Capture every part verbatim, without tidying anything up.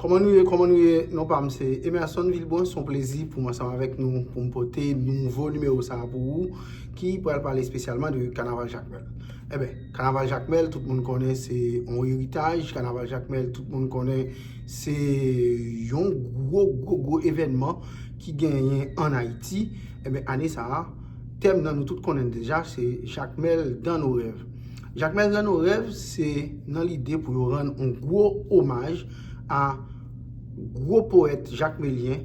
Kòman nou ye? Kòman nou ye? Non pa m se Emerson Vilbrun. Se yon plezi pou m ansanm avèk nou pou m pote nouvo nimewo sa a pou ou, ki pral pale espesyalman de kanaval Jakmèl. Enben, kanaval Jakmèl, tout moun konnen se yon eritaj. Kanaval Jakmèl, tout moun konnen se yon gwo, gwo, gwo evènman ki genyen ann Ayiti. Enben, ane sa a, tèm nan nou tout konnen deja, se Jakmèl dans nos rêves. Jakmèl dans nos rêves, se nan lide pou yo rann yon gwo omaj a gwo powèt jakmelyen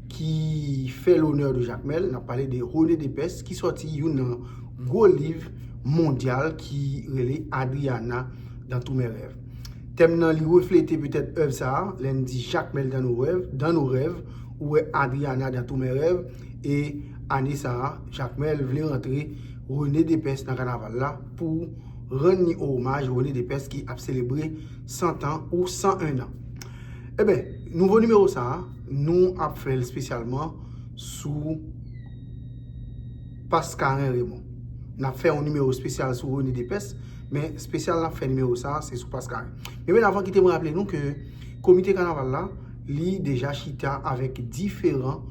ki fè lonè de Jakmèl. N ap pale de René Dépès, ki sòti youn nan gwo liv mondyal ki rele Adriana dans tous mes rêves. Tèm nan, li reflete petèt èv sa a, lè n di Jakmèl dans nos rêves, dans nos rêves, ou wè Adriana dans tous mes rêves, e ane sa a, Jakmèl vle rantre René Dépès nan kanaval la pou rann li omaj, René Dépès ki ap selebre san tan ou san en an. Enben, nouvo nimewo sa a, nou ap fè l espesyalman sou Pascarin Raymond. N ap fè yon nimewo espesyal sou René Dépès, men espesyal n ap fè nimewo sa a, se sou Pascarin. Men, men avan, kite mwen raple nou ke komite kanaval la, li deja chita avèk diferan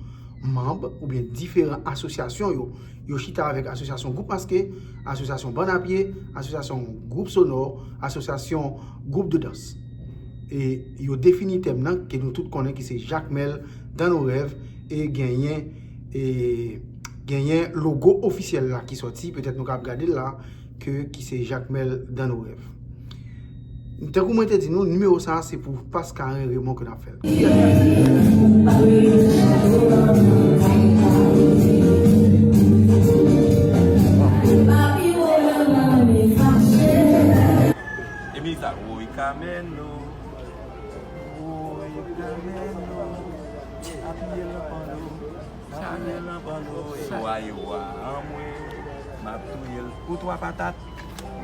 manm oubyen diferan asosyasyon yo. Yo chita avèk asosyasyon gwoup maske, asosyasyon bann a pye, asosyasyon gwoup sonò, asosyasyon gwoup de dans. E yo defini tèm nan ke nou tout konnen ki se Jakmèl dans nos rêves, e genyen, e genyen logo ofisyèl la ki sòti, petèt nou ka ap gade l la, ke, ki se Jakmèl dans nos rêves. Tankou mwen te di nou, nimewo sa a se pou Pascarin Raymond ke n ap fè l. Epi sa, woy Kamèno, woy Kamèno, apiye l nan panno, apiye l nan panno, e wa, e wa, anmwe, m ap touye l pou twa patat.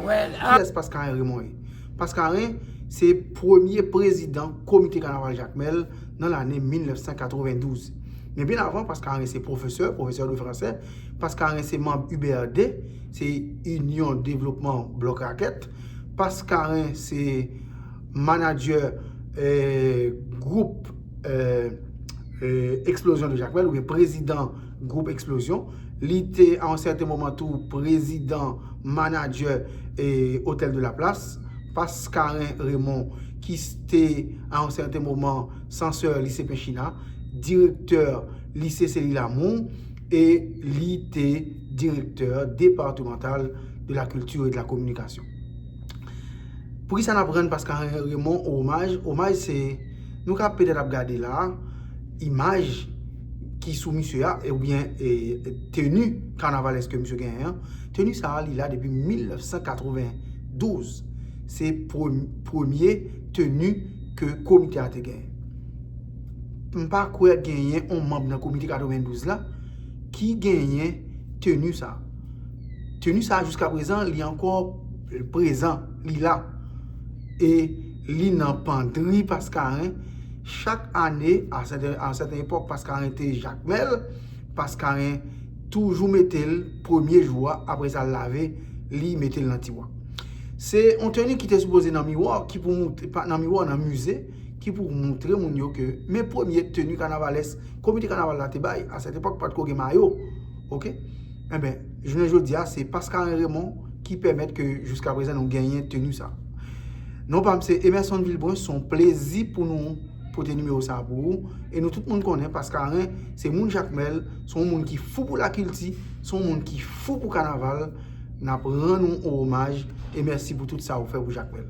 Well, ah. Kiyès Pascarin Raymond ye? Pascarin se premye prezidan Komite Kanaval Jakmèl nan lane mil nèf san katrevendouz. Men byen avan, Pascarin se pwofesè, professeur de français. Pascarin se manm U B R D, se Inyon Devlopman Blòk Rakèt. Pascarin se manadjè, eh, gwoup, eh, eh, Explosion de Jakmèl, oubyen prezidan gwoup Explosion. Li te, a yon sèten moman tou, prezidan, manadjè, eh, Hôtel de la Place. Pascarin Raymond, ki s-, te, a yon sèten moman, sansè Lise Penchina, direktè Lise Célie Lamour, e li te direktè depatmantal de la culture et de la communication. Poukisa n ap rann Pascarin Raymond omaj? Omaj se, nou ka petèt ap gade la, imaj ki sou misye a, e oubyen, e, teni kanavalèsk ke misye genyen an. Teni sa a, li la depi mil nèf san katrevendouz. Se pre-, premye teni ke komite a te genyen. M pa kwè genyen yon manm nan komite katrevendouz la ki genyen teni sa a. Teni sa a, jiska prezan, li ankò prezan, li la. E li nan pandri Pascarin. Chak ane, a sèten, a sèten epòk, Pascarin te Jakmèl, Pascarin toujou mete l premye jou a, apre sa l lave, li mete l nan tiwa. Se yon teni ki te sipoze nan miwa, ki pou moutre, pa nan miwa, nan mize, ki pou moutre moun yo ke men premye teni kanavalèsk komite kanaval la te bay. A sèt epòk, pa t ko gen mayo. Oke? Enben, jounen jodi a, se Pascarin Raymond ki pèmèt ke jiska prezan nou genyen teni sa. Non pa m se Emerson Vilbrun, se yon plezi pou nou pote nimewo sa a pou ou. E nou tout moun konnen Pascarin se moun Jakmèl, se yon moun ki fou pou lakilti, se yon moun ki fou pou kanaval. N ap rann ou omaj e mèsi pou tout sa ou fè pou Jakmèl.